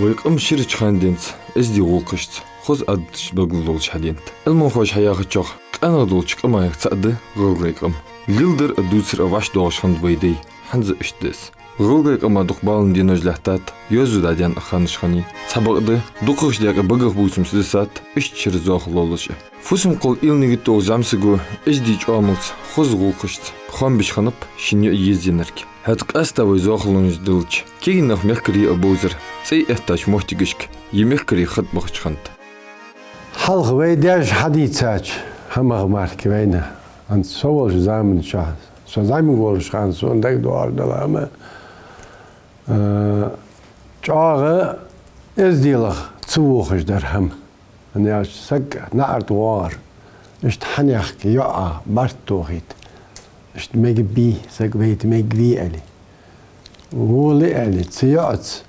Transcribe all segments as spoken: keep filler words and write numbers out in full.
Вай къам ширача хана денз эздий гӀулакхашца, хоза Ӏадаташца белгалдоалаш хьаденад. Ӏилманхоша хьаяхачох, къаьнагӀа долча къамаех цаӀ да гӀалгӀай къам. Леладар а дувцар а вӀашагӀдоагӀаш хиннад вай дай, хӀанз а иштта да из. ГӀалгӀай къаман дукха бала денош лаьттад, йоазув дӀадаьнна ханаш хиннай. Цхьабакъда, дукхагӀча даькъе багах бувцаш ма дац из, иштта шира зоахалолаш а. Фусам-кхолла уйла-нигат долча зӀамсаго эздий чӀоагӀа мелца, хоза гӀулакхашца хоам беш хиннаб шийна йоӀ езаеннарг. ХӀаьта къаьстта вай зоахалонаш делча, кагий нах мехкарий а бовзар, цӀай эттача моттигашка е мехкарий хатӀабахача хана. Хьалха вай даьша хьадийцача хӀамах мара вайна, хӀанз со волча заман чухь, со зӀамига волча хана сона дагадоагӀаш дола хӀама, э, чӀоагӀа эзделах ца вохаш дар хӀама. ХӀана аьлча саг наӀарга воагӀар, иштта хьанехк йоӀа бӀарг тохийта, иштта мегаргбий, саг вайта мегаргвий аьле. Вола аьле, цу йоӀаца,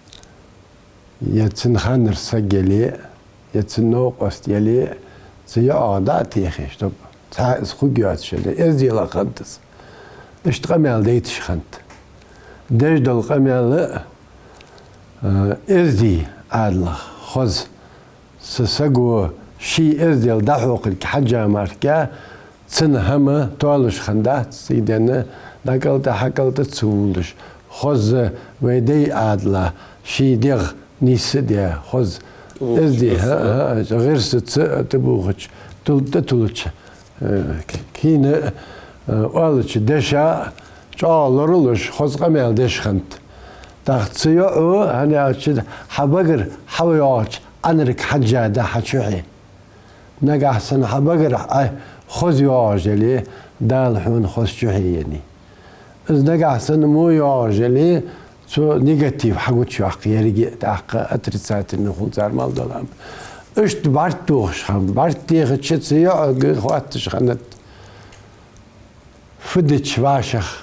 е цун ханара саг яле, е цун новкъост яле, цу йоӀах дӀа а техе, чтоб цхьа из хургйоацаш яле, эзделах хиннад из. Иштта къамаьл дайташ хиннад. Деш дола къамаьл а, э, эздий Ӏаьдалах хоза. Са саго ший эздел дӀахьокхилга хьежжа мара, цун хӀама тоалуш хиннадац, цига денна дӀакӀалтӀа-хьакӀалтӀа ца вувлаш. Хоза вай дай Ӏаьдала ший дегӀ нийса а даь, хоза эздий, хӀа, хӀа, гӀирсаца а тӀабухача, тул-, тӀатуллача, э, к-, кийна, э, оалача деша чӀоагӀа лоралуш, хоза къамаьл деш хиннад. ТӀаккха цу йоӀо, хӀана аьлча, хьа багара хьайоагӀача Ӏанарга хьежжа да хьа чухье. Нагахьа санна хьа багара Ӏа хоза йоагӀаш яле, Дала хьона хоза чухье еннай. Из нагахьа санна во йоагӀаш яле, цо негатив хьагучайоаккх еррига а, тӀаккха отрицательни хул цар мел дола хӀама. Иштта бӀарг тохаш хиннаб. БӀарг техача цу йоӀага хоатташ хиннад. Фу дича вӀашагӀ,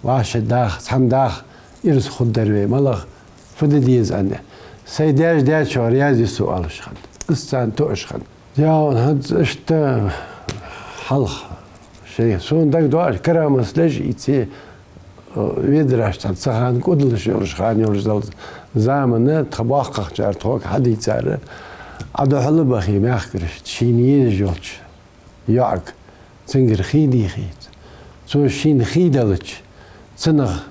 вӀашагӀдаха, цхьана даха ираз хургдар вай малагӀа, фу де деза аьнна. Сай даьша даьчох раьза я со оалаш хиннад. Из царна тоъаш хиннад. Яу, хӀанз иштта хьалха шоай, сона дагадоагӀаш, карамас леш а ийце, э, ведарашца цхьан хана кӀудалаш йолаш хана йолаш дола заман, тха боккхагӀчар тхога хьадийцар, Ӏа духьала бахе мехкарашта, шийна езаш йолча йоӀага, цунгара хий дийхе. Цо шийна хий делча, цунах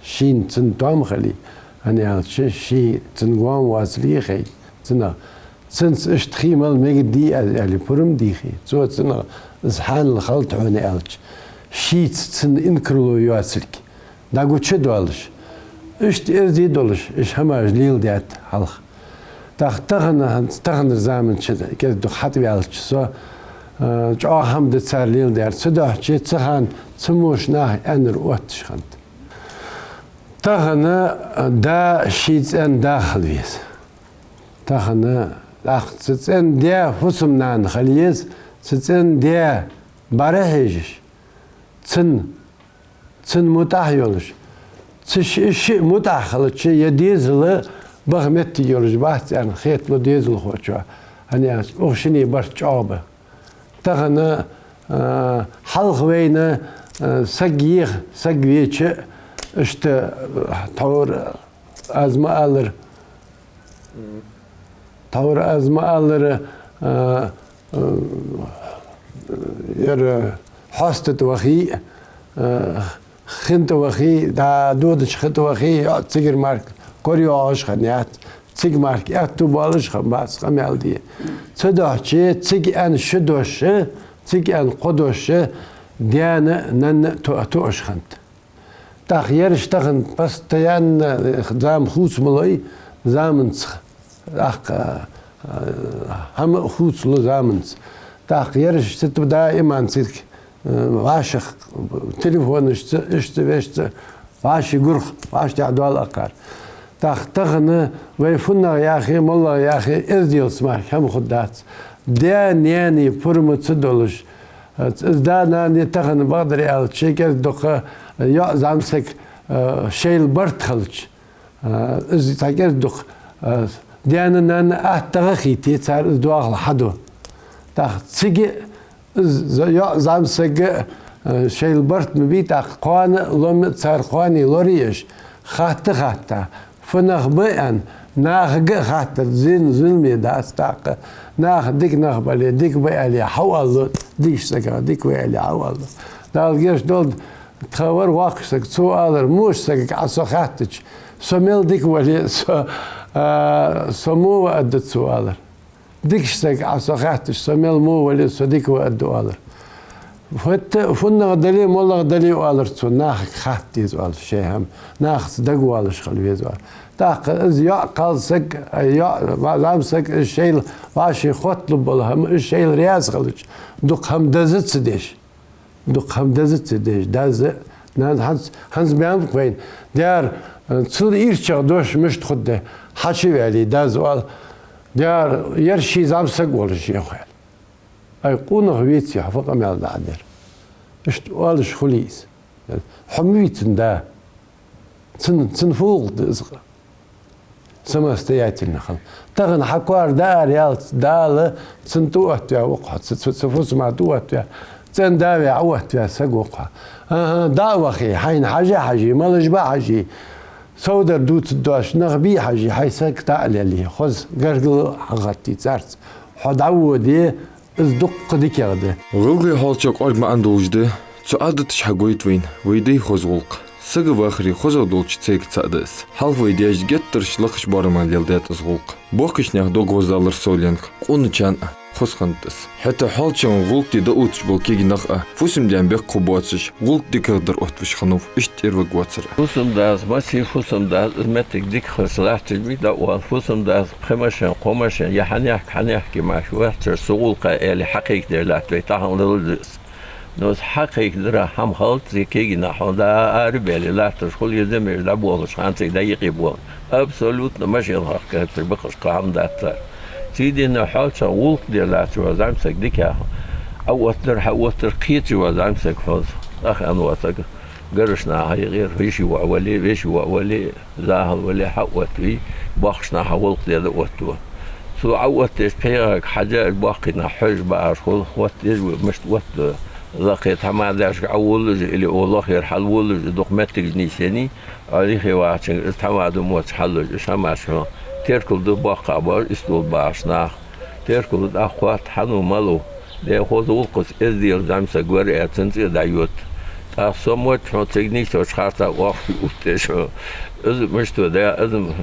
шийна цун тоам хиле, хӀана аьлча ше цун гоама воацилга хай цунах. Цунца иштта хий мала мегаргдий аз аьле, пурам дийхе. Цо цунах из хьанал хилда хьона аьлча, шийца цун инкарло йоацилга дӀагуча а доалаш, иштта эздий долаш, уж хӀамаш леладаьд хьалха. ТӀаккха тахан, хӀанз таханара заман чу кӀезиг-дукха хьатӀаваьлча со, э, чӀоагӀа хӀама да цар леладаьр. Цудухьа цу хана цу муш наха аьннар отташ хиннад. Тахан, э, да ший цӀен да хила веза. Тахан, тӀаккха цу цӀен даь фусам-нана хила еза, цу цӀен даь бӀарахьежаш, цун цун мутӀахьа йолаш. Цу ши-, шиъ мутӀахьа хилча, е дезала баха моттиг йолаш бац аьнна хеталу дезалхочоа, хӀана аьлча укх шинне барт чӀоагӀа ба. Тахан, а, хьалха вайна, а, саг еха, саг веча, иштта, а, тхьовра аз ма аллара, тхьовра аз ма аллара, а, а, ер хьоста тӀа вахе, а, хин тӀа вахе, дӀа додача хи тӀа вахе, йоӀ цигара мара корайоагӀаш хиннаяц, цига мара аьттув боалаш хиннабац къамаьл де. Цудухьа цига аьнна ши дош, цига аьнна кхо дош даьна, нанна а то-, тоъаш хиннад. ТӀаккха ераш тахан постоянно, э, зама хувца ма лой, заманца, тӀаккха, э, хӀама а хувцалу заманца. ТӀаккха ераш цига даиман цига, э, вӀашагӀ, телефонашца, ишца, вешца, вӀаший гурх, вӀаштӀехьа дола акхар. ТӀаккха тахан вай фуннагӀа яхе, моллагӀа яхе, эзделца мара хӀама хургдац. Даь-наьна пурам ца долаш, из да-нана тахан бакъдар аьлча, кӀезиг-дукха йоӀ-зӀамсаг, э, шоайла барт хилча, э, из цхьа кӀезиг-дукха, э, даьна-нанна аттагӀа а хийте, цар из доахал хьаду. ТӀаккха цига из йоӀ-зӀамсаг, э, шоайла барт ма бий, тӀаккха кхоана лом а цар кхоане лораеш, хатта-хатта, фу нах ба аьнна, Нахага а хаттар зин-, зуламе дац тӀаккха. Наха дика нах бале, дика ба аьле, хьавоаллу, дикача сагах дика ва аьле, хьавоаллу. Дала гешт долда, тха вар воккхача сага, цо аьлар, моча сагага Ӏа со хаьттача, со мел дика вале, со, а, со во ва аргда цо аьлар. Дикача сагага Ӏа со хаьттача, со мел во вале, со дика ва аргда аьлар. ХӀаьта фуннагӀа дале, моллагӀа дале, аьлар цо, нахага хатта деза аьлар шоай хӀама, нахаца дагавоалаш хила веза аьлар. ТӀаккха из йоӀ кхалсаг, йоӀ ва-, зӀамсаг, из шоайла вӀаший хотталургбола хӀама, из шоайла раьза хилча, дукха хӀама деза ца деш. Дукха хӀама деза ца деш, деза, нана, хӀанз, хӀанз баьннаб-кх вайна. Дера, цул ирчагӀа дош мишта хургда, хьачувале, деза оал, дера, ер ший зӀамсаг волаш я хьо. Ай, къонах веций хьо, фу къамаьл да Ӏа дер? Иштта оалаш хулий из? Хьо ма вий цун да. Цун, цун фу гӀулакх да из? Самостоятельно хила. Тахан хьа коара даар ялац, Дала цунна тӀаоттаваь ва-кх хьо, цу, цу, цу фусама тӀаоттаваь, цӀен-да ваь Ӏооттаваь саг ва-кх хьо. АхӀа, дӀа а вахе, хьайна хьажа а хьажий, малаш ба а хьажий, совдар дувцаргдоацаш нах бий а хьажий, хьай саг таӀа лелий, хоза гаргало хьахаттий царца. Хьо дӀаводе, из дуккха дикагӀа да. ГӀалгӀай хьоалчагӀа кӀоарга маӀан долаш да, цу Ӏадаташа хьагойт вайна вай дай хоза гӀулакх. Сага вахаре хозагӀа долча цайга цаӀ да из. Хьалха вай даьша геттара лакхача боарама леладаьд из гӀулакх. Боккхийча наьха дог гӀоздалар совленга, къоначарна а хоза хиннад из. ХӀаьта хьоалчагӀа гӀулакх де дӀаотташ бола кегий нах а, фусам-даьна бехк хургбоацаш, гӀулакх дикагӀа дар оттавеш хиннав, иштта тӀера варгвоацар. Фусам-дас, массий фусам-дас, из моттиг дика хилча латташ бий дӀаоал. Фусам-дас пхи машен, кхо машен, е хьанехк, хьанехк мара вахчар, со гӀулакха аьле, хьакхайкадеш латт вай, тахан лелаш да из. Но из хьакхайкадар хӀама хилац, е кегий нах хьона дӀа ара а баьле, латташ хул, е замеш дӀаболхаш хана цига дӀа-юкъе бола. Абсолютно машен хьакхайкадеш бакъахьа кхы хӀама дац цар. Цу дийнахьа хьоалчагӀа гӀулакх де латташ вола зӀамсаг дика я хьона. Ӏооттадар, хьаоттадар кхеташ вола зӀамсаг хьона. Ах аьнна вола саг. Гаргарча наха юкъера, веший воӀ вале, веший воӀ вале, захьал вале, хьаоттаве, боккхийча наха гӀулакх де дӀаоттаду. Цо Ӏооттадеш пхьегӀага хьежжа, боккхий нах хьожаш бааш хул, хӀаьта из ву, мишта оттаду. Лакхе тхьамадашка Ӏоволлаш или, о, лохера хьалволлаш, дукха моттигаш нийсъеннай, Ӏо лихе вахачунга из тхьамада моцаш хьаллуш, уж хӀамаш хьона теркалду боккхагӀбараш, истол багӀаш нах. Теркалду, тӀаккха хоатт, хьан ва, мала ва. Де, хоза гӀулакхаца эздел, зӀамсаг вар аьнна, цун цӀи дӀайотт. ТӀаккха со мотт хьона цига нийсъеннача харцахьа оаха оттадеш хьона. Из мишта да, из м-,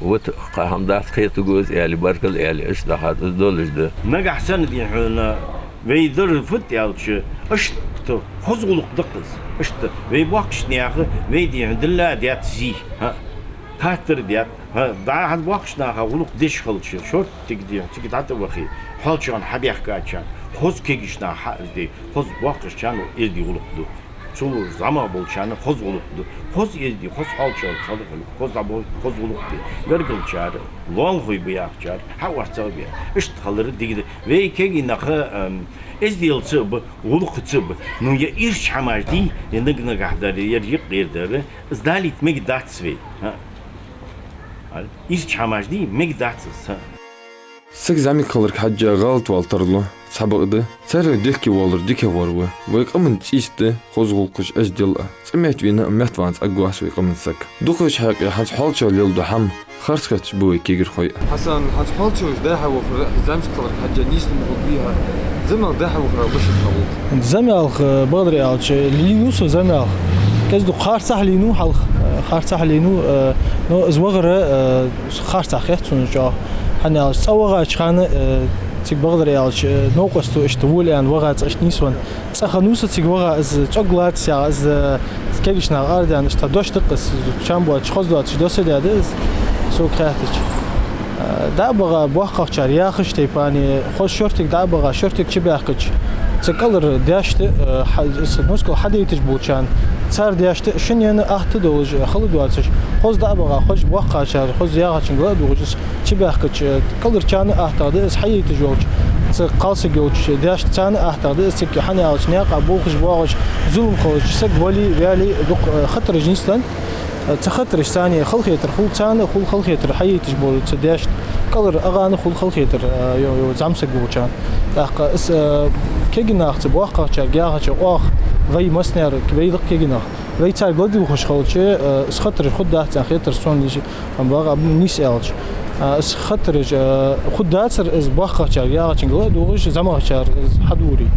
вот кхы хӀама дац, кхетаргва из аьле, баркал аьле, иштта дахад, из долаш да. Нагахьа санна, дий хьона, вай дар фуд аьлча, иштта хоза гӀулакх да-кх из. Иштта вай боккхийча наьха вай, дий хьона, дилла даьд зи, хӀа, хаттар даьд. ХӀа, дӀа хӀанз боккхийча наха гӀулакх деш хилча, шорттига, дий хьона, цига дӀатӀавахе, хьоалчагӀа хьабаьхкачарна, хоза кегийча наха хьаэздеш, хоза боккхагӀчарна эздий гӀулакх ду. Цул зӀамагӀа болчарна хоза гӀулакх ду. Хоза эздий, хоза хьоалчагӀа хила хьона, хоза дӀаболх, хоза гӀулакх де. Гаргарчар, лоалахой ба яхачар хьаоарцагӀа бе. Иштта хилар дика да. Вай кегий нах, ам, эзделца а ба, гӀулакхаца а ба. Ну, е ирча хӀамаш дий, е наг-нагахьа дар, е юкъера дар, из далийта мегаргдац вай. ХӀа? Ирча хӀамаш дий, мегаргдац из, хӀа. Саг зӀамига хиларга хьежжа гӀалатвала тарлу, цхьабакъда, царех дехке воаллар дикагӀвар ва. Вай къаман цӀийста да хоза гӀулакхаш, эздел а. ЦӀи метта вена а, меттаваьнна цӀагӀа вац вай къаман саг. Дукхача хьакъехьа хӀанз хьоалчагӀа леладу хӀама харц хеташ ба вай кегийрхой а. Хьасан, хӀанз хьоалчагӀа дай хьавахар, зӀамига хиларга хьежжа нийслу ма хул, бий хьа. ЗӀамига дай хьавахарах ба шун хьагӀулакх? ЗӀамига, э, бакъдар аьлча, лийнав со зӀамига. КӀезига-дукха харцахьа лийнав хьалха, э, харцахьа лийнав, э, но из вахар, э, харцахьа хет сона чӀоагӀа. ХӀана аьлча, цӀа вахача хана, э, цига, бакъдар аьлча, э, новкъосто иштта вола аьнна ваха цӀа иштта нийсвенна. ЦӀа хиннав со цига ваха, из цӀогга лаьца, из, э, кегийча наха арадаьнна, иштта дош да-кх из, чам боацаш, хоза доацаш доссадаьд из, сога хаьттача. Э, дӀа а баха, боккхагӀчар яхача тайпара, хоза шортига дӀа а баха, шортига чубаьхкача, цу кӀалхара даьшта, э, хьа-, из мускул хьадайташ болчарна, цар даьшта шиннена атта долаш, э, хала доацаш, хоза дӀа а баха, хоза боккхагӀчар, хоза яхачунга ла а дугӀаш, из чубаьхкача, э, кӀалхарчарна а аттагӀа да из, хьаяйташ йолча, цу кхалсаг йолча даьшта, царна а аттагӀа да из, цига, хӀана аьлча, наькъа болхаш, боагӀаш, зулам хилча, саг вале, ваьле, дукха, э, хатараш нийслу. Цу хатарашца царна халахетар хул, царна а хул халахетар, хьаяйташ бола цу даьшта, кӀалхара агӀана а хул халахетар, э, йо-, йо-, зӀамсаг волчарна. ТӀаккха из, э, кегий нахаца, боккхагӀчарга яхача, оаха, вай массане а, вай да-кх кегий нах, Вай царга ладувгӀаш хилча, э, из хаттараш хургдац аьнна хетар сона, дийша, ам багӀа, ам нийса аьлча. А, из хаттараш, э, хургдацар, из боккхагӀчарга, яхачунга ладувгӀаш, зӀамагӀчар из хьадуврий.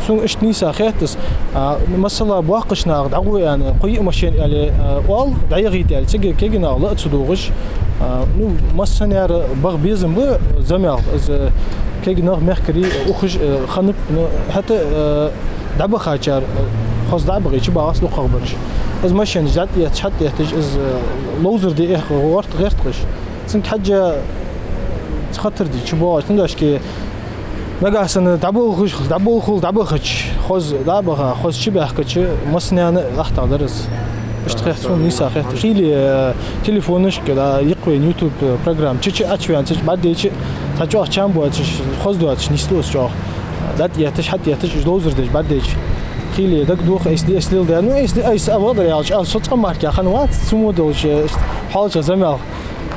Сона иштта нийса хет из. А, масала, боккхача наха дӀагӀо аьнна, кхо-йиъ машен аьле, э, оал, дӀаяхийта аьле, цига кегий нах ла а ца дугӀаш. А, ну, массанена багӀа безам ба зӀамагӀа, из кегий нах мехкарий ухаш, э, хиннаб, ну, хӀаьта, э, дӀабахачар, э, хоза дӀа а бахийча, багӀа дукхагӀбараш. Из машенаш дӀатӀаетташ, хьатӀаетташ, из, э, ловзар де эхь гӀерт-, гӀерташ. Цунга хьежжа, ца хаттар де чубоагӀаш, тандашке, нагахьа санна дӀаболхаш, дӀаболхаш, дӀабахача, хоза дӀабаха, хоза чубаьхкача, массанена ахтагӀа дар из. Иштта хет сона, нийса хет. Или, э, телефонашка, да, йикхвейна YouTube, э, программа, чу-чу ачвенцаш, бӀаргадайча, цхьа чӀоагӀа чам боацаш, хоза доацаш, нийслу из чӀоагӀа. ДӀатӀаетташ, хьатӀаетташ, уж ловзар деш, бӀаргадайча. Хила дагадоха, айса де, айса леладе. Ну, айса де, айса, а, бакъдар аьлча, а, со цкъа марка хиннавац, цу мо долча, э, хьоалча зӀамагӀа.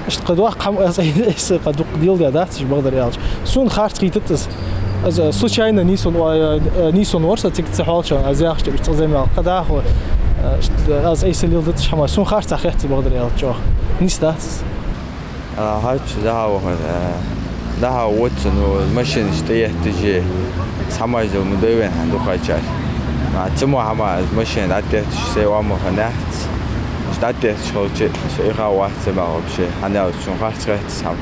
Иштта кхы доккха хӀама аз, айса кхы дукха леладаь дац уж, бакъдар аьлча. Сона харц хийтад из. Аз, э, случайно нийсвенна, э, э, нийсвенна вар со цига цу хьоалча, аз яхача, уж цкъа зӀамагӀа. Кхы дӀахо, э, иштта аз айса леладац уж хӀама. Сона харцахьа хет из, бакъдар аьлча, чӀоагӀа. Нийса дац из. А, хӀанз дӀахо ваха, э, дӀахо вац, ну, машенаш тӀаетташ, цхьа маж дал ма дайвен хьан дукхачар. А, цу мо хӀама, из машен дӀатӀаетташ, сай ва ма хиннаяц. Уж дӀатӀаетташ хилча, со ихавац зӀамагӀа вообще, хӀана аьлча сона харц хет из хӀама.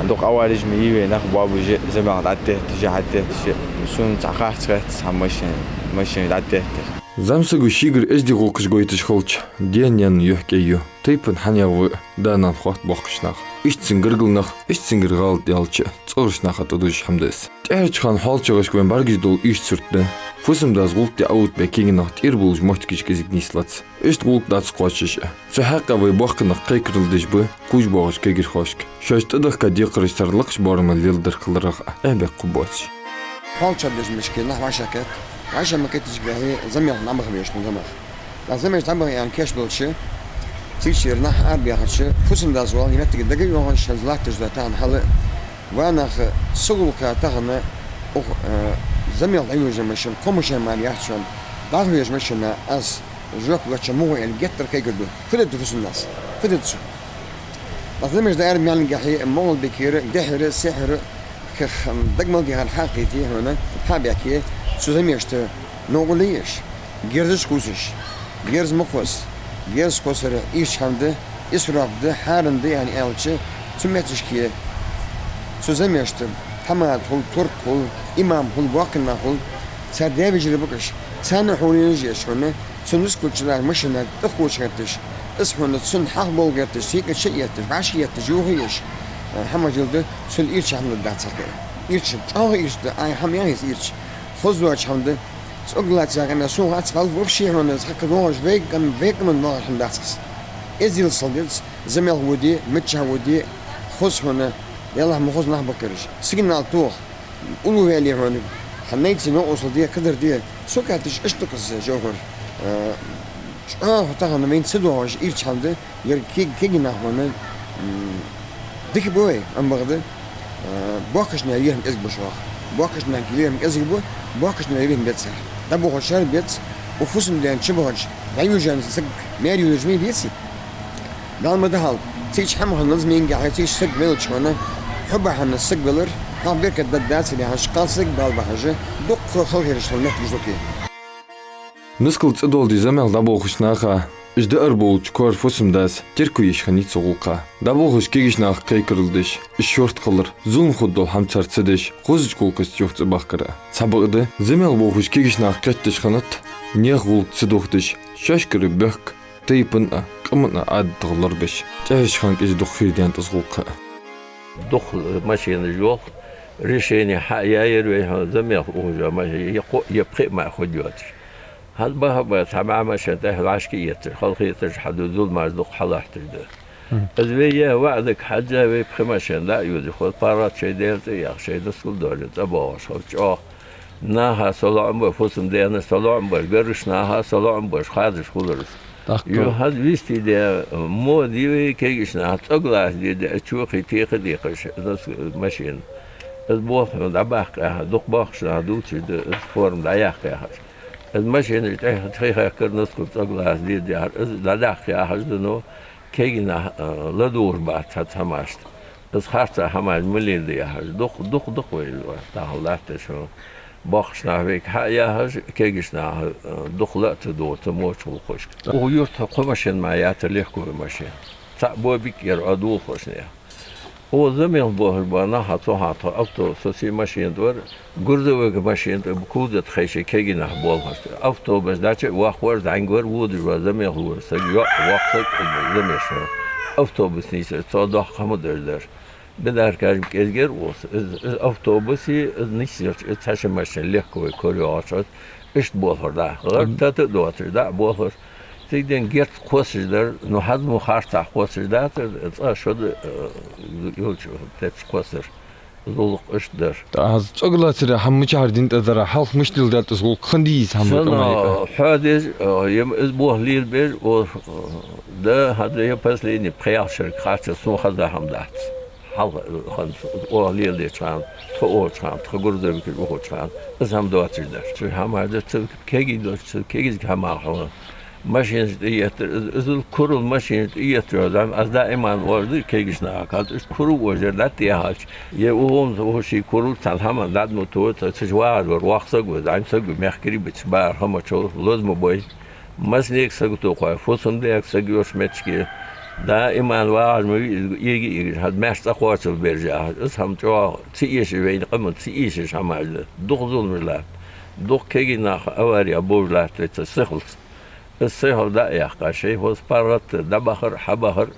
А, дукха авареш ма йий вай, нах боабеш, зӀамагӀа дӀатӀаетташ, хьатӀаетташ. Сона цхьа харц хет из хӀама, машен, машен дӀатӀаеттар. ЗӀамсаго шийгара эздий гӀулакхаш гойташ хилча, ден-наьна юхь кӀай ю. Тайпан хьанех ва, да-нана хотт боккхийча наха. Иштта цун гаргара нах, иштта цунгара гӀалат даьлча, цӀогӀарча наха тӀадужаш хӀама да из. ТӀехьарча хана хьоалчагӀашка вайна бӀаргаш дола ийрча сурт да. Фусам-дас гӀулакх де Ӏоотта баь кегий нах тӀера болаш моттигашка кӀезига нийслац. Иштта гӀулакх дӀа ца кхоачаш а, цу хьакъехьа вай боккхий нах кхайкарал деш ба кхувш боагӀача кагирхошка. Шоаш тӀадехка декхараш цар лакхача боарама леладар хиларах а, Ӏехбаьккха хургбоацаш. ХьоалчагӀа деш мишке нах вӀашагӀкхет. ВӀашагӀ ма кхетача, зӀамагӀа набах веш хул зӀамагӀа. ТӀаккха зӀамагӀаш дӀабаха аьнна кийчбелча, цигара нах арабаьхача, фусам-дас вала, е моттиг дага а йоагӀаш, шоаш латташ да тахан хьал а. Ва нах, са гӀулакха тахан укх, э, зӀамагӀа дӀайожа машен, кхо машен мара яц шоана, дӀахо вежа машен аз жоп лоча мугӀа аьнна геттара кхайкаргда. Фу дергда фусам-дас? Фу дергда цо? ТӀаккха зӀамагӀаш дӀаарадаьннача хана, МагӀалбикера, Дехьара, Сехьара, кхы, м, дагамал дехар хьакхийте хьона, хьабаьхке, цу зӀамагӀашта новкъарло еш, герзаш кхувсаш, герз ма кхосса, герз кхоссар ийрча хӀама да, исраф да, хьарам да, яхаш аьлча, цу метташке, цу зӀамагӀашта тхьамада хул, турк хул, имам хул, боккхий нах хул, цар даь-вежарий ба-кх уж, царна хьуренаш еш хьона, цун нускал чу латташ машена тӀакхувш гӀерташ, из хьона цунна хьалха болх гӀерташ, сийкъа чу а етташ, вӀаши етташ, юха а еш, э, хӀама хилда, цул ийрча хӀама дац хьакъехьа. Ийрча, чӀоагӀа ийрча да, ай хӀама яхийца ийрча. Хоза доацаш хӀама да, цӀогалаца яхана, сона хац, вал вообще хьона из хьакъ доагӀаш, вай къам-, вай къаман доагӀаш хӀама дац из. Эздел сел деза, зӀамагӀа воде, миччахьа воде, хоза хьона, Даллахь, ма хоза нах ба-кх ераш. Сигнал тоха, уллув ваьле хьона, хьа найци новкъостал де, кадар де, со кхеташ иштта да-кх из, Жовхар. Э, чӀоагӀа тахан вайна ца доагӀаш ийрча хӀама да, ер ке-, кегий нах хьона, м, дика ба вай, ам бакъда, э, боккхийча наьха лерхӀам кӀезига ба шоана. Боккхийча наьха лерхӀам кӀезига ба, боккхийча наьха лерхӀам беза цар. ДӀаболхачар беза, укх фусам-даьна чубахача, дӀайожаенна саг маьре йожаш ма веций. Далла ма дахьалда, цигача хӀама хиннад-кх из мегаргдолаш, цигача саг велча хьона, хьо бахьан саг велар, хьох беркат дергдацар яхаш, кхалсаг бала бахьаш, дуккха халахетараш хила меттигаш да-кх. Нускал цӀадола де зӀамагӀа дӀаболхача наха, уж даар болча кора фусам-дас терко еш хиннай цу гӀулакха. ДӀаболхаш кегийча наха кхайкарал деш, уж шортта хилар, зулам хургдола хӀама цар ца деш, хозача гӀулакхашца юха цӀабахкар а. Цхьабакъда, зӀамагӀа болхаш кегийча наха кхетташ хиннад, наьха гӀулакх ца дохадеш, шоашкара бехк тайпан а, къаман а Ӏадатах лорабеш. ТӀехьарча хана кӀезига дукха хийра даьннад из гӀулакх а. Дукха машенаш йолх, решени хьаяьяр вай хьона, зӀамагӀа ухаш йола машен, е кхоъ, е пхиъ мара хургйоацаш. ХӀанз баха ба цхьа маӀа машен тӀехьа вӀашка а етташ, халахетараш хьаду, зуламаш дукха хьалатташ да. Мгм. Из вай яь ваӀзага хьежжа вай пхи машен дӀа а йодаш хул, паргӀата шоай Даьла цӀи а яхаш, шоай нускал доаллаш цӀабоагӀаш хул чӀоагӀа. Наха со лоӀам ба, фусам-даьна со лоӀам ба, гаргарча наха со лоӀам ба, хазаш хулар из. ТӀаккха. Юха хӀанз вести де, мо де вай кегийча наха, цӀогалаца де, де, чу кхы тӀа кхы декхаш, из машен. Из болх хьона дӀабаккха яхаш, дукха боккхийча наха дувцаш да, из форма дӀаяккха яхаш. Из машинаш тӀехьа тхи хаккар нускал цӀоглас дийр яхар. Из дӀадаккха яхаш да, ну, кегий нах, э, ладувгӀаш бац цхьацца хӀамашта. Из харца хӀамаш ма леладе яхаш. Дукха, дукха, дукха вай тахан латташ хьона. БоккхагӀча наха вайга хьа а яхаш, кегийча наха, э, дукха ла а ца догӀу, ца моча гӀулакхашка. Укх юрта кхо машин мара яцар, легковой машин. Цхьаъ бо биккера а дулхошне. О, замел болхаш ба нах цу хана тха автобус, со се машина тӀа вар, грузовик машина тӀа кузов тӀа хайша кегий нах болхаш. Автобус дӀачу а вахавар, зӀамига вар, водаш вар замел вар саг, йоӀ, воккха саг, замеш вар. Автобус нийсар, цо доккха хӀама деш дар. Бедар кажем кӀезигера оса. Из, из автобуси, из нийсъелча, из цхьа ши машин легковой кора йоагӀача, иштта болхар дӀа. ГӀар тата а доацаш, дӀа а болхар. Цига денз герз кхоссаш дар, ну, хӀанз мо харцахьа кхоссаш дацар, цкъа шо да, э, йолча тепча кхоссар. Из гӀулакх иштта дар. ТӀаккха хӀанз цӀогалацаре хӀама мичахьара дин тӀа дар, хьалха мишта леладаьд из гӀулакх, хиннадий из хӀама? Цунна хьоадеш, э, е из болх лелабеш, о, э, да, хӀанз е последний пхи-ялх шерага харцахьа сона хеза хӀама дац. Хьалха, э, хӀанз оаха леладеча хана, тхо ухача хана, тха грузовикаш ухача хана, из хӀама доацаш дар. Цу хӀамаш да, цу кегий доацаш, цу кегийча хӀамах хьона. Машинаш тӀаеттар, из, из курал машинаш тӀаеттар, йоазам, аз даиман оалаш да кегийча наха, кхалта иштта курал ожар дӀатӀаяхача, е ухамца уха ший курал цхьан хӀаман дӀадмуто, ца, ца вагӀар вар, воккха саг вар, зӀамига саг вар, мехкарий бича баьр хӀама чу лоза ма бой. Массанега сагото кхой, фусам дега саг йош мечке. Даиман вагӀаш ма вий из, иги-игиш, хӀанз маьрша цӀа кхоачал бержа яхаш. Из хӀама чӀоагӀа ца эшаш, вайна къаман ца эшаш хӀамаш да. Дукха зуламаш латт. Дукха кегий нах аваре бовш латт вай цу сихалца. Из сихал дӀа а яьккха, шоай хоза паргӀата дӀабахар, хьабахар.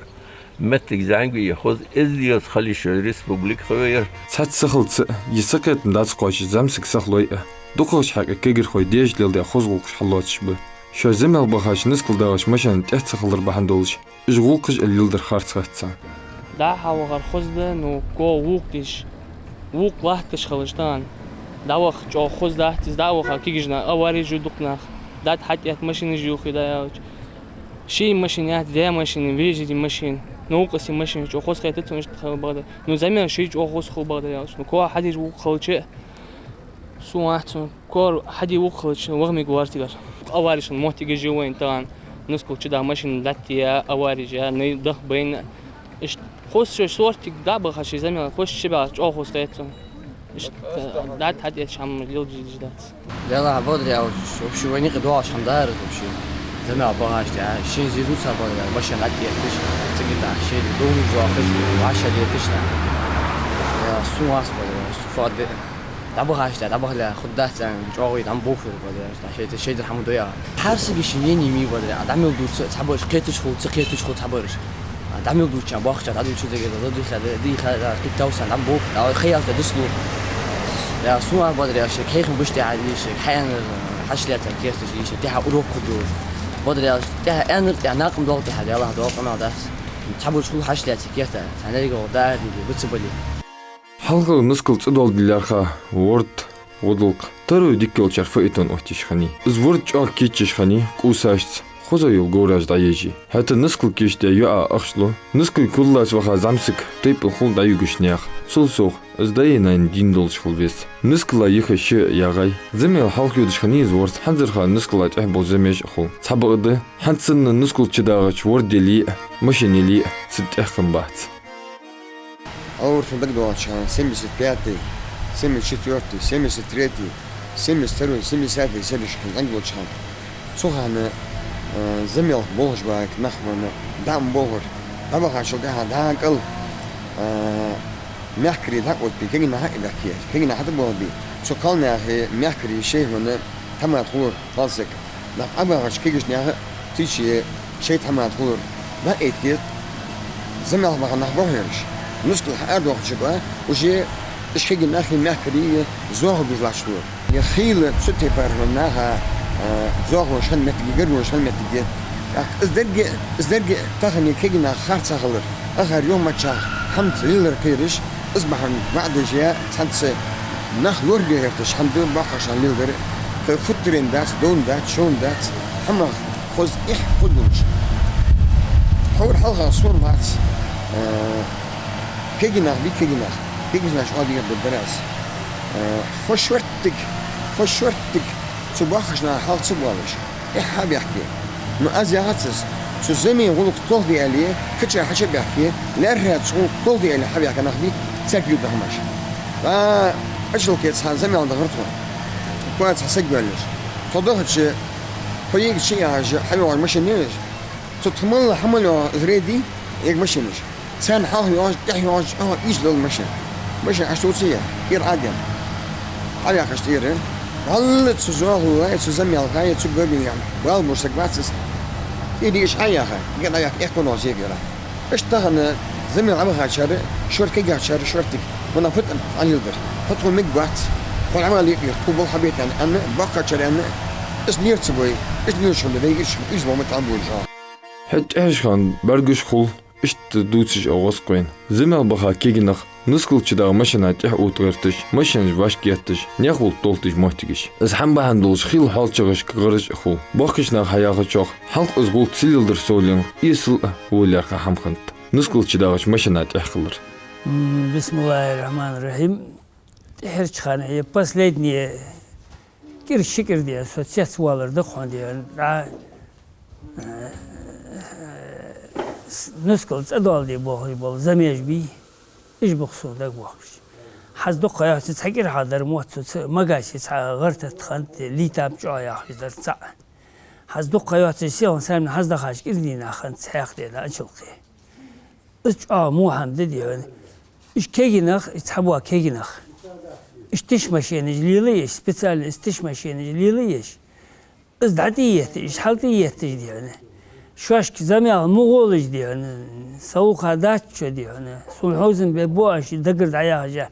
Моттиг зӀамига ве, хоза эздел хила йиш йолча республика хьавеяр. Цхьацца сихалца а, е сакхетам дац кхоачаш зӀамсаг сахлой а, дукхагӀча хьакъехьа кагирхой дезаш леладаь хоза гӀулакхаш хьалоацаш ба. Шоай замел бахача нускал дагӀача машина тӀехьа ца хилар бахьан долаш, уж гӀулакхаш а леладар харц хац царна. ДӀа-хьа вахар хоза да, ну, кхо вокх деш, вокх латташ хилча тахан. ДӀаваха чӀоагӀа хоза дац из, дӀа а ваха, кегийча наха авареш ю дукха нах. ДӀатӀа хьатӀаэтта машинаш йохий дӀа аьлча. Ший машин яц, даь машин, вежарий машин, новкъостий машин, чӀоагӀа хоза хетац сона иштта хила бакъдар. Ну, замел шоай чӀоагӀа хоза хул бакъдар аьлча. Ну, кхоа хьадеш вокх хилча, сона вац цун, кхоа хьаде вокх хилча, ваха мегаргвар цигара. Авареш хинна моттигаш я вайна тахан, нускал чу да машин латтаяь, авареш яь, най даха байна. Иштта хоза шоай сортига дӀа а баха шоай замел, хоза чу баьлча чӀоагӀа хоза хет сона. Иштта дӀатӀа хьатӀаэтташ хӀама леладеш дац. Делахь, бакъдар аьлча, вообще вайна юкъе доагӀаш хӀама дар из вообще. Замел бахача тӀехьа, шин зе дувцар, бакъдар аьлча, машина дӀатӀаэтташ, цига тӀа шоай дувнаш доахаш, вӀашагӀлеташ тӀа. Я, сона вац, бакъдар аьлча, фу де. ДӀабахача тӀехьа, дӀабахале, хургдац аьнна, чӀоагӀа дӀа ма бохар, бакъдар аьлча, тӀа шоай, шоайдар хӀама дой. Хьарсага ший мнени ма йий, бакъдар аьлча, дӀа мел дувца, цхьабараш кхеташ хул, ца кхеташ хул цхьабараш. ДӀа мел дувцача бохча, дӀадувцаш дагера, дӀадийха, дӀадийха, дӀакхийтта сан, дӀа ма боху, дӀа хьаялта дислу. Я, сона вац, бакъдар аьлча, кхайкам беш тӀехьа дийша, хьаьнар, хьашлетар, керташ дийша, тӀехьа урок хургйолаш. Бакъдар аьлча, тӀехьа аьннар, тӀехьа накъам доал, тӀехьа Даллахь доал, къамаьл дац. Цхьабараш хул хьашлетар, керта, цхьа нерга гӀо даар дили, бац бале. ХьалхагӀа нускал цӀадоаладе лаьрхӀа ворд, водалкх, таро дика йолчар фаэтон оттаеш хиннай. Из ворд чӀоагӀа кийчъеш хиннай, къувсашца, хоза йола говраш дӀаежий. ХӀаьта нускал кийчдаь йоӀа ахча лу, нускал куллаца ваха зӀамсаг тайпан хул дӀаюгаш наьха. Цул совгӀа, из даи наьна дийна долаш хила веза. Нускала йиха ши ягӀай. Замел хьалха йодаш хиннай из ворд, хӀанзархо нускала тӀехьа бола замеш а хул. Цхьабакъда, хӀанз санна нускал чу дагӀача ворд яле а, машин яле а, цу тӀехьа хиннабац. Алавур тхона дагадоагӀача хана, семьдесят пятый, семьдесят четвёртый, семьдесят третий, семьдесят второй, семьдесятый седараш хьона зӀамига волча хана. Цу хана, э, замел болхаш бахьа нах хьона дӀа ма бохар. ДӀабахачул тӀехьа дӀа кӀал, э, мехкарий дӀа а оттабе, кегий нах а дӀакхаьча, кегий нах хьатӀабоалабе. Цу кхалнаьха мехкарий шоай хьона тхьамада хулар. Хьалсаг. Нах Ӏабахача кегийча наьха циче шоай тхьамада хулар. ДӀаэттад, замел баха нах ба хьона ераш. Нускал хьаара доахача ба, уже уж кегий нахи мехкарии зоахалгуш латташ хулар. Е хийла цу тайпара хьона наха, а, зоахалуш хинна моттиг я, гаргалуш хинна моттиг я. ТӀаккха из деррига, из деррига тахан кегий нах харцахьа хилар, ахар юхамаччахьа хӀама ца лелар кхераш, из бахьан ваӀдаш яь, цхьацца нах лорабе гӀерташ хӀама да боккхагӀчар леладер. Тхо футтарена дац, довна дац, шовна дац, хӀамах хоза эхь хургйолаш. Тховра хьалха сона вац, э, кегий нах бий, кегий нах. Кегийча наха чӀоагӀа дикагӀа дар аз. Э, хӀанз шорттига, хӀанз шорттига Цу боккхийча наха хьалха ца боалаш, тӀехьа хьабаьхке. Ну, аз яхац из, цу зама гӀулакх толхаде аьле, кхычар хьачубаьхке, лаьрхӀа цу гӀулакх толхаде аьле хьабаьхка нах бий, цаьрга ювлабаь хӀамаш. ТӀаккха Ачалкхе цхьан замел дахар тхо. Кхоана цхьа саг йоалаеш. Тхо дахача, тхо йига чу яхьаш, хьайоагӀаш машин я уж. Цу тха мел хьа мел йоагӀа из рейд, йига машинаш. Царна хьалха йоагӀаш, тӀехьа йоагӀаш, чӀоагӀа ийша долаш машин. Машин Ӏотувца, ира Ӏаден. Хьаваьккхача тӀера. Валлахӏи, цу зоахалол, цу замелхой, цу гобингой бала болаш саг вац из. ТӀера ийша хьаяьха, гӀа дӀаяьха, эккхо ноаца ера. Иштта тахан замел Ӏобахачар, шортта кагийчар, шортта кагий. Мунахьа фитна Ӏалил дар. Хьо тхона мегаргвац. Хьо Ӏамал йикъир, тхо болх хьабе аьнна, боккхагӀчар аьнна, из лерца бой, из лерца хул вай, из, из лома тӀа болаш. ХӀаьта тӀехьашка хана бӀаргаш хул, иштта дувцаш а гӀоз кхоана. Замел баха кагий нах нускал чу дагӀа машина тӀехьа отта гӀерташ, машинаш вӀашка етташ, наьха гӀулакх толхадеш моттигаш. Из хӀама бахьан долаш хила хьоалчагӀашка гӀараш а хул. Боккхийча наха хьаяхачох, хьалха из гӀулакх ца леладар совленга, эсала а вай лаьрхӀа хӀама хиннад нускал чу дагӀача машина тӀехьа хилар. М, бисмиллахӀир-рахьманир-рахьим. ТӀехьарча хана, э, последние кӀира-ши кӀира, дий хьона, со цецвалар да-кх хьона, дий хьона, дӀа, э, с-, нускал цӀадоаладе бохаш бола замеш бий, уж ба-кх сона дагавоаккхаш. ХӀанз дукха ха йоаццаш цхьа кӀира хьалдар мотт цу ц-, Магасе цхьа гӀар-тата хиннад, Литам чӀоагӀа яхаш дар цаӀ. ХӀанз дукха ха йоаццаш селхан сармин хӀанз дахача кӀира дийнахьа хиннад цхьаькха дена Ачалкхе. Из чӀоагӀа во хӀама да, дий хьона. Уж кагий нах, уж цхьабола кагий нах. Уж тиша машинаш лелаеш, специально уж тиша машинаш лелаеш. Из дӀатӀаетташ, уж хьалтӀаетташ, дий хьона. Шоашка замел ма гӀолаш, дий хьона. Са улха дац шо, дий хьона. Сона хьовзам бе боаш, дагар дӀаяхаш.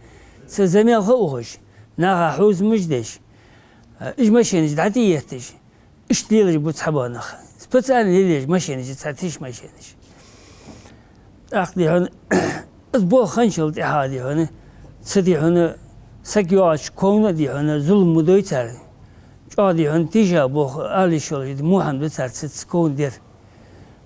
Цу замелха ухаш, наха хьовзамаш деш. Уж машинаш дӀатӀаетташ. Иштта лелаш ба цхьабола нах. Специально лелаеш машинаш, цхьа тиша машинаш. ТӀаккха, дий хьона, из болх хинначул тӀехьагӀа, дий хьона, цу, дий хьона, саг йоагӀача ковна, дий хьона, зулам ма дой цар. ЧӀоагӀа, дий хьона, тийша болх ала йиш йолаш, дий, во хӀама да цар цу, цу ковна дер.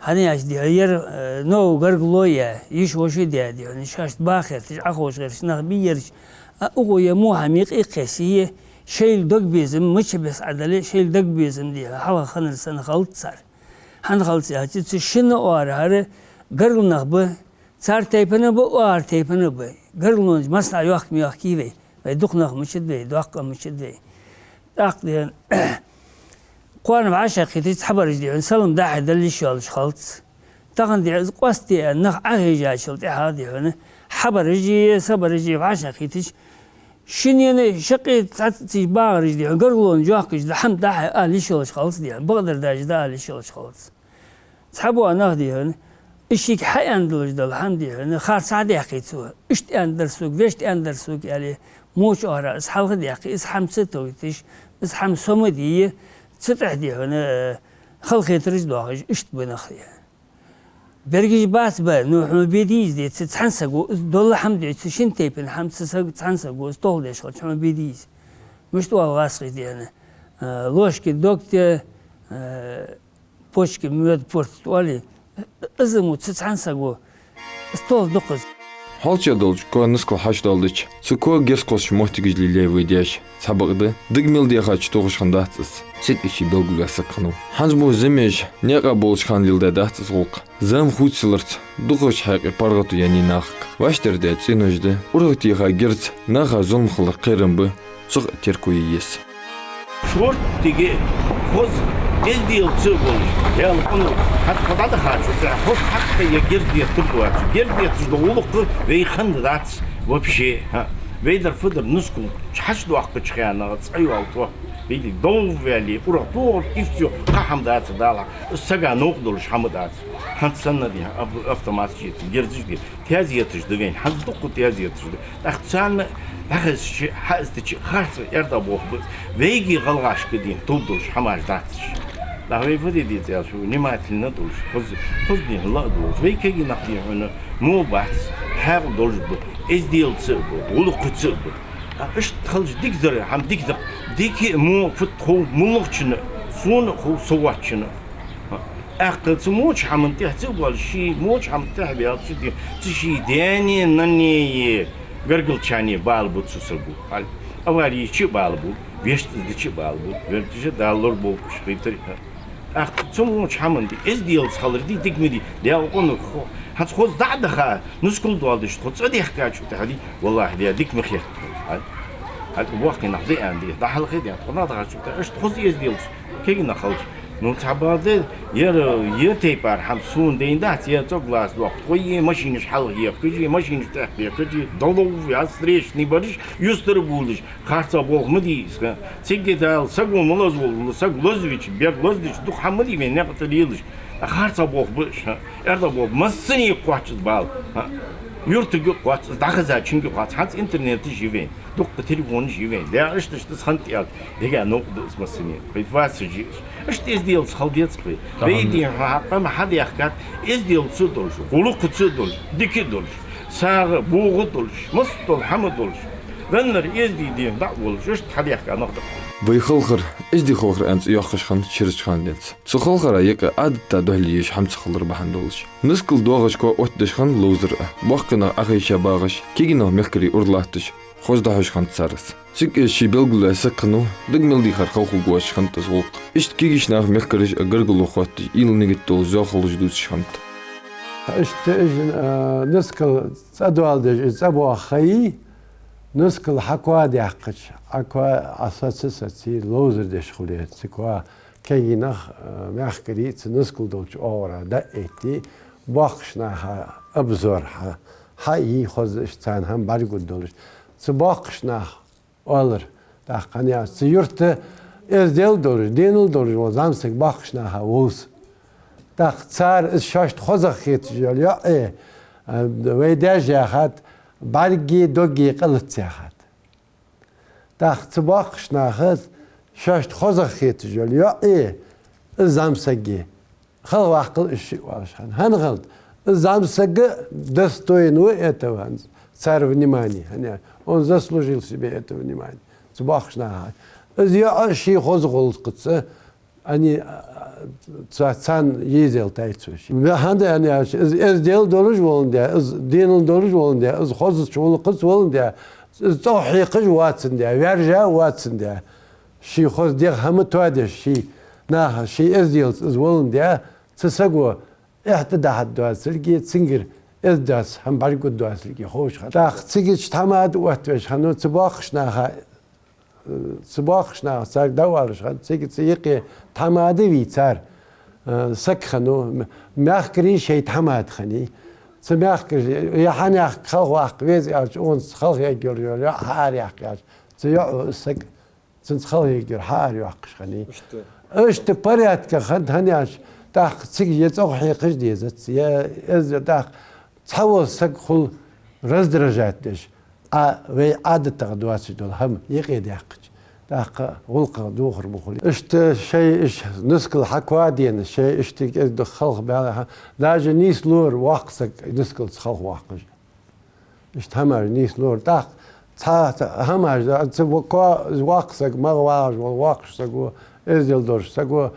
ХӀана аьлча, дий хьона, ер, э, новкъа гаргало я, йиша-воша да, дий хьона, шоашта баха гӀерташ, Ӏоховша гӀерташ нах бий ераш, а укхо е во хӀама юкъе кхессе, шоайла дог безам, мича беса Ӏа дале, шоайла дог безам, дий хьона, хьалха хиннар санна хилац цар. ХӀана хилац аьлча, цу шинна оагӀорахьара гаргара нах ба, цар тайпан а ба, оагӀорахьара тайпан а ба. Гаргалонаш массанахьа йохка ма йохкий вай. Вай дукха нах мичад вай, доккха а мичад вай. ТӀаккха, дий хьона, кхоана вӀашагӀкхийтача цхьабараш, дий хьона, салам дӀа-хьа дала йиш йолаш хилац. Тахан, дий хьона, из къоастаде аьнна нах Ӏохайшачул тӀехьагӀа, дий хьона, хьабараш а, сабараш а вӀашагӀкхийтача, шиннена шаккхе цхьацца багӀараш, дий хьона, гаргалонаш йохкаш, дӀа хӀама дӀа-хьа ала йиш йолаш хилац, дий хьона, бакъдар даьча дӀаала йиш йолаш хилац. Цхьабола нах, дий хьона, уж шийга хьааьнна долаш дола хӀама, дий хьона, харцахьа даьккхий цо. Иштта аьннадар сога, вешта аьннадар сога, аьле, моча оагӀорахьа из хьалхадаьккхе, из хӀама ца товийташ, из хӀама со ма дий, цу тӀехьа, дий хьона, э, халахетараш доахаш, иштта ба нах, дий хьона. Берригаш бац ба, ну, хьона бе деза, дий, цу цхьан саго, из дола хӀама, дий, цу шин тайпан хӀама цу саг-, цхьан саго из толхадеш хилча, хьона бе деза. Мишта оал гӀазкхаша, дий хьона, э, ложки дегтя, э, почки меда портит оалий, из мо цу цхьан саго из толхаду-кх из. ХьоалчагӀа долча коа нускал хьачудоаладича, цу коа герз кхоссача моттигаш лелае вай даьша. Цхьабакъда, дага мел дехача тохаш хиннадац из. Цу тӀа ший белгалваь саг хиннав. ХӀанз мо замеш наькъа болча хана леладаьдац из гӀулакх. Зама хувцаларца дукхагӀча хьакъе паргӀато яьннай нахага. ВӀаштӀехьадаь цӀенош да, урагӀтеха герз наха зулам хилар кхерам ба, цох а терко е еза. Шорттиге хоза, эздел ца а болаш, Даьла къиношта, хьаста дӀадахача, хоза хьакъехьа герз деттаргвац. Герз детташ дола гӀулакх вай хиннадац вообще, хӀа. Вай дар фу дар, нускал хьачудоаккхача хана цӀайоалаш, вай дов ваьле, урагӀ тохаш, иштта кхы хӀама дац Дала, сага новкъа долаш хӀама дац. ХӀанз санна, дий хьона, ав-, автоматаш ецаш, герзаш де, таьзеташ да вайна, хӀанз дукха таьзеташ да. ТӀаккха царна дӀахезача, хьаэцача, харцахьа аьрда боху ба, вайга гӀалгӀашка, дий хьона, тов долаш хӀамаш дац уж. ТӀаккха вай фу де деза аьлча, внимательно долаш, хоза, хоза, дий хьона, ла а долаш. Вай кагий нах, дий хьона, во бац, хьаькъал долаш ба, эздел ца а ба, гӀулакхаца а ба. ТӀаккха иштта хилча дика дар, хӀама дика да-кх, дика а, во а фуд хов мулагӀчунна, сона а хов, со воацачунна а. ТӀаккха цу моча хӀаман тӀехьа ца а ваьлча, ший моча хӀаман тӀехьа ваьлча, дий хьона, цу ший даьнеи наннеи гаргарчарнеи бала бу цу саго. Авари йича а бала бу, Вешта из дича бала бу, вердиша Дала лораболба уж, хетар. ТӀаккха цу мо чу хӀама ди, эзделца хилар ди, дика ма дий. Дала къонах хо-, хӀанз хоза дӀа а даха, нускал доал деш, тхо цӀа дехкача тӀехьа ди, валлахӀи, Дала дика ма хет. ХӀаьта боккхий нах ди аьнна ди, дӀахьалхе ди, тхо нах дахача тӀехьа, иштта хоза эзделца, кегий нах хилча. Ну, цхьа бала да, ер, ер тайпара хӀама сона дайна дац, ер цӀогӀа лаца дохк. Тхо е машинаш хьалха ехкаш, е машинаш тӀехьа бехкаш, е долов, я встречный бараш, юстара булаш. Харцахьа болх ма дий из, ха. Цига Дала саго ма лозаволва, саг лозавича, бер лозадича, дукха хӀама ма дий вайна никъ тӀа лелаш. А харцахьа болх ба уж, ха. Арцахьа болх ба, массане кхоач из бала, ха. Юртага кхоач из, дӀахезачунга кхоач. ХӀанз интернеташ я вайна, дукха телефонаш я вайна. Дагайишта, иштта из хиннад аьлча, дега новкъа да из массане. Кхы вацаш я уж. Иштта эзделца хила деза-кх вай. Вай дий хьона хьакъ ма хьадехкад, эзделца долаш, гӀулакхаца долаш, дика долаш, сагӀа, богӀа долаш, массадола хӀама долаш. Веннар эздий дий хьона дӀа а волаш, иштта хьадехка нах да-кх вай. Вай халхар, эздий халхар аьнна цӀи йоаккхаш хиннад ширача хана денз. Цу халхара юкъе Ӏадата духьале еш хӀама ца хилар бахьан долаш. Нускал доагӀача коа оттадеш хиннад ловзар а. Боккхий нах Ӏохайша багӀаш, кегий нах мехкарий ура латташ, хоза дӀахьош хиннад цар из. Цига из ше белгалваь саг хиннав, дага мел дийхар халхаваргвоацаш хиннад из гӀулакх. Иштта кегийча наха мехкараш а гаргало хотташ, уйла-нигат долаш, зоахалолаш дувцаш хиннад. Иштта из, а, нускал цӀадоаладеш, из цӀабоаха ха йий, нускал хьакоа даьккхача, Ӏа коа, Ӏа саца саций, ловзар деш хуле, цу коа кегий нах, а, мехкарий цу нускал долча оагӀора дӀа а этте, боккхийча наха обзор хьа, хьа а йий, хоза иштта царна хӀама бӀаргагургдолаш. Цу боккхийча наха оалар. ТӀаккха хӀана аьлча, цу юрта эздел долаш, денал долаш вола зӀамсаг боккхийча наха вовз. ТӀаккха цар из шоашта хозагӀа хеташ йола йоӀ, э, а, вай даьша яхад, бӀаргеи доггеи къа лаца яхад. ТӀаккха цу боккхийча наха шоашта хозагӀа хеташ йола йоӀ, э, из зӀамсаг, э, халхаваккхал уж шиъ оалаш хиннад. ХӀана хиннад? Из зӀамсаг достоин ва этого, цар внимания, хӀана аьлча, он заслужил себе это внимание. Цу боккхийча наха. Из йоӀ ший хоза гӀулакхаца, они, а, ца-, царна езал тайцаш. ХӀана аьлча, из эздел долаш воландаь, из денал долаш воландаь, из хозача гӀулакхаца воландаь, из цӀогӀа хьекхаш вацандаь, ваьржа вацандаь, ший хоза дегӀ хӀама тоадеш, ший наха, ший эзделца из воландаь, цу саго эхь тӀадахьаргдоацалга, цунгара эздоаца хӀама бӀаргагургдоацалга ховш хиннад. ТӀаккха цига иштта тхьамада оттавеш хиннав цу боккхийча наха, э, цу боккхийча наха царга дӀаоалаш хиннад, цига цу юкъе тхьамада вий цар, э, саг хиннав, м-, мехкарий шоай тхьамада хиннай. Цу мехкарий, е хьанехк халхаваккха веза аьлча, цунца халхаергйола йоӀ хьаараяьккха аьлча, цу йоӀо из саг цунца халхаергйола хьаарайоаккхаш хиннай. Иштта. Иштта порядках хиннад, хӀана аьлча, тӀаккха цига е цӀогӀа хьекхаш дезац, е эз, тӀаккха цхьавола саг хул раздражать деш, а вай Ӏадатах доацаш дола хӀама юкъе даьккхача, тӀаккха гӀулакхах дохар ма хулий. Иштта шоай уж нускал хьакоа денна, шоай иштта кӀезига халхабаьлча, даже нийслора воккха саг нускалца халхаваккхаш. Иштта хӀамаш нийслора. ТӀаккха цхьа, цхьа хӀамаш да, цу во-, ко-, воккха саг, магӀа вагӀаш вола воккхача саго, эздел долча саго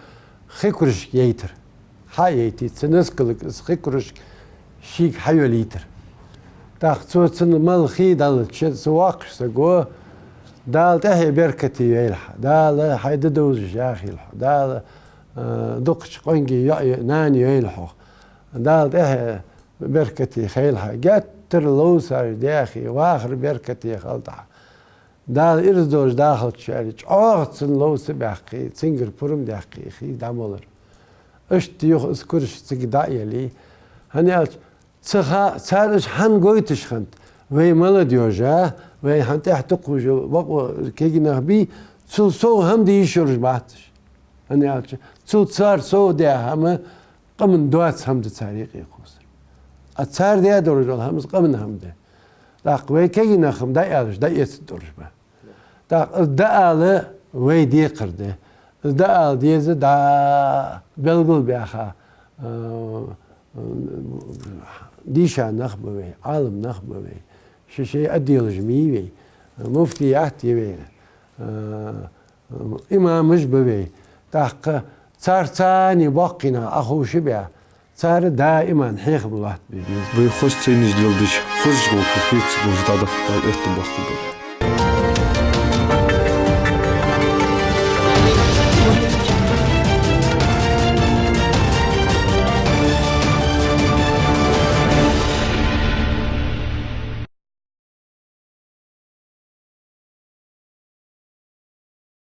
хи кружка яйтар. Хьа а яйтий, цу нускалга из хи кружка шийга хьайолийтар. ТӀаккха цо цунна мала хий даллача, цу воккхача саго: «Дала тӀехье беркате йойла хьа, Дала хьай ди довзаш яхийла хьо, Дала, э, дукхача къонгий йоӀ-, нана йойла хьох, Дала тӀехье беркате хийла хьа, геттара ловцаш даьхе, вахар беркате хилда хьа. Дала ираз долаш дахалда шоана», — аьле, чӀоагӀа цунна ловца баьккхе, цунгара пурам даьккхе хий дӀамолар. Иштта юха из кружка цига дӀа а яле, хӀана аьлча, цу ха-, цар уж хӀана гойташ хиннад? Вай молодёжь а, вай хьан тӀехьа тукхуж йола бакъо кегий нах бий, цул сов хӀама де йиш йолаш бац уж. ХӀана аьлча, цул цар сов даь хӀама къаман доаца хӀама да цар юкъе кхувсар. А цар даь долаш дола хӀама из къаман хӀама да. ТӀаккха вай кегий нах-м дӀааьлча, дӀаэцаргдолаш ба. ТӀаккха из дӀаала вай декхар да. Из дӀаала деза, дӀа белгалбаьха, а, дийша нах ба вай, Ӏалам нах ба вай, шоай-шоай отделаш ма йий вай, муфтият я вай, а, имамаш ба вай. ТӀаккха царца цхьана боккхий нах Ӏоховша а баь, цар даиман хьехам лоаттабе беза. Вай хоза цайнаш леладеш, хозача гӀулакхах хьеца гӀулакх дӀадаха Дала аьттув боаккхалба.